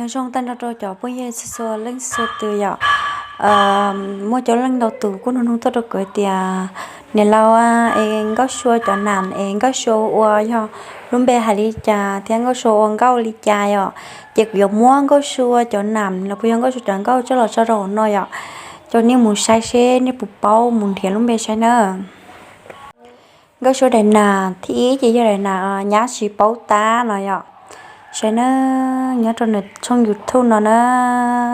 Nyob zoo tag nrho rau cov phooj ywg txhua txhua leej txhua tus yom. Muaj coob leej ntau tus kuj nug nug tuaj rau kuv tias, niam laus, es Nkauj Sua cov nam es Nkauj Sua ua yog lub npe hais li cas thiab Nkauj Sua ua nkauj li cas yom. Ces kuv yuav muab Nkauj Sua cov nam los puas yog Nkauj Sua cov nkauj coj los tso rau hauv no yom. Coj nej mus saib seb nej puas paub, mus nrhiav lub npe saib na. Nkauj Sua daim nam thib ib ces yog daim nam nyab tsis paub tab no yom. Saib na, nyob rau nws tshooj YouTube no na,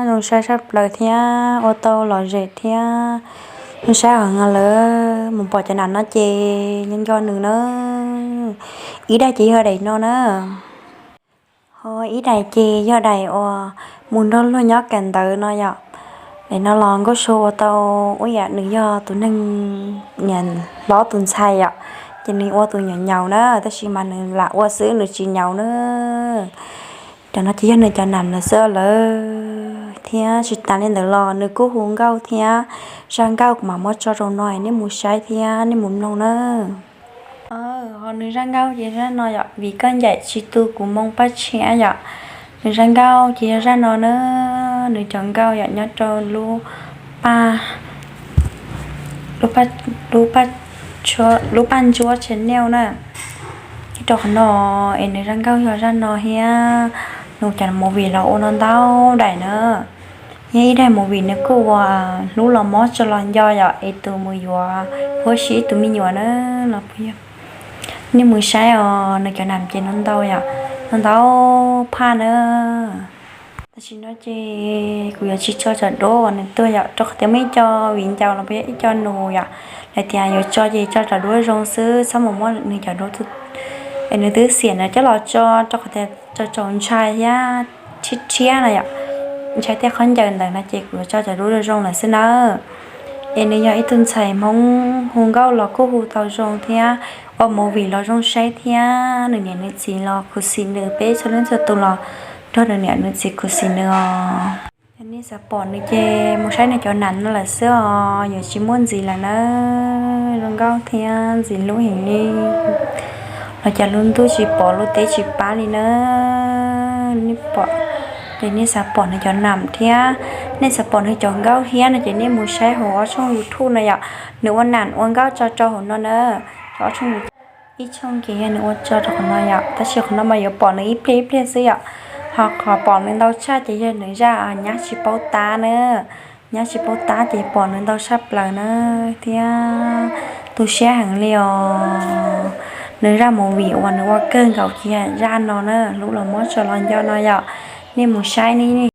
zoo saib saj plaws thiab ua tau lom zem thiab zoo saib heev lawm. Mus pom cov nam no ces nco nco nws na. Ib daim ces yog daim no na. Ho ib daim ces yog daim uas mus nrog luag nyob kawm ntawv no yom. Daim no los Nkauj Sua ua tau ua yam nws yog tus neeg niam hlob tus ntxhais yom, ces nws ua tus nyaum nyaum na, tab sis mas nws lam ua xwb nws tsis nyaum na. Cov no ces yog nws cov nam lawm xwb lawm thiab. Tsis tas li ntawd los nws kuj hu nkauj thiab, zaj nkauj kuv mam muab tso rau no nej mus saib thiab nej mus mloog na. Ho nws zaj nkauj ces zaj no yom, Vim koj ncaim tsis tu kuv moo paj tshiab yom. Nws zaj nkauj ces yog zaj no na. Nws cov nkauj yom nyob rau lub paj, lub paj, lub paj ntsuab channel na. Rau qhov no es nws zaj nkauj yog zaj no thiab. Nws cov movie los ua no ntau daim na. Yog ib daim movie nws kuj ua hlub los mob tso los nco yom, es tus mus yuav huab si tus me nyuam na los puas yog. Nej mus saib os, nws cov nam ces no ntau yom, no ntau phaj na. Tam sim no ces kuv yuav tsis tso cov duab uas nws tuag yom, rau qhov tias muaj ib co viv ncaus los puas yog ib co nus yom, lawv tias yuav tso ces tso cov duab zoo xwb, txhob mus muab nws cov duab es nws twb xiam na coj los tso, rau qhov tias tso tsaus ntshai thiab rhiab rhiab na yom, ntshai tej khaub ncaws ntawd no ces kuv yuav tso cov duab zoo zoo lawm xwb nawb. Es nws yog ib tug ntxhais Hmoob hu nkauj los kuj hu tau zoo thiab, ua movie los zoo saib thiab, nws niam nws txiv los khuv xim nws, peb txhua leej txhua tus los nrog nws niam nws txiv khuv xim nws os. Yog nej xav pom nws ces mus saib nws cov nam no lawm xwb os, yuav tsis muaj ntxiv lawm na. Zoo nkauj thiab ntxim hlub heev li. Los cas lub ntuj tsis pom lub teb tsis pab li na. Nej pom, ces nej xav pom nws cov nam thiab, nej xav pom nws cov nkauj thiab no ces nej mus saib hauv ob tshooj YouTube no yom. Nws ua nam ua nkauj tso rau hauv no na. Ob tshooj, ib tshooj ces yog nws ua tso rau qhov no yom, tab sis qhov no mas yuav pom nws ib pliag ib pliag xwb yom. Ho qhov pom nws ntau tshaj ces yog nws zaj nyab tsis paub tab na. Nyab tsis paub tab ces pom nws ntau tshaj plaws na, thiab tu siab heev li os. Nws zaj movie uas nws ua kawg nkaus ces yog zaj no na, Hlub los mob tso los nco no yom. Nej mus saib ne.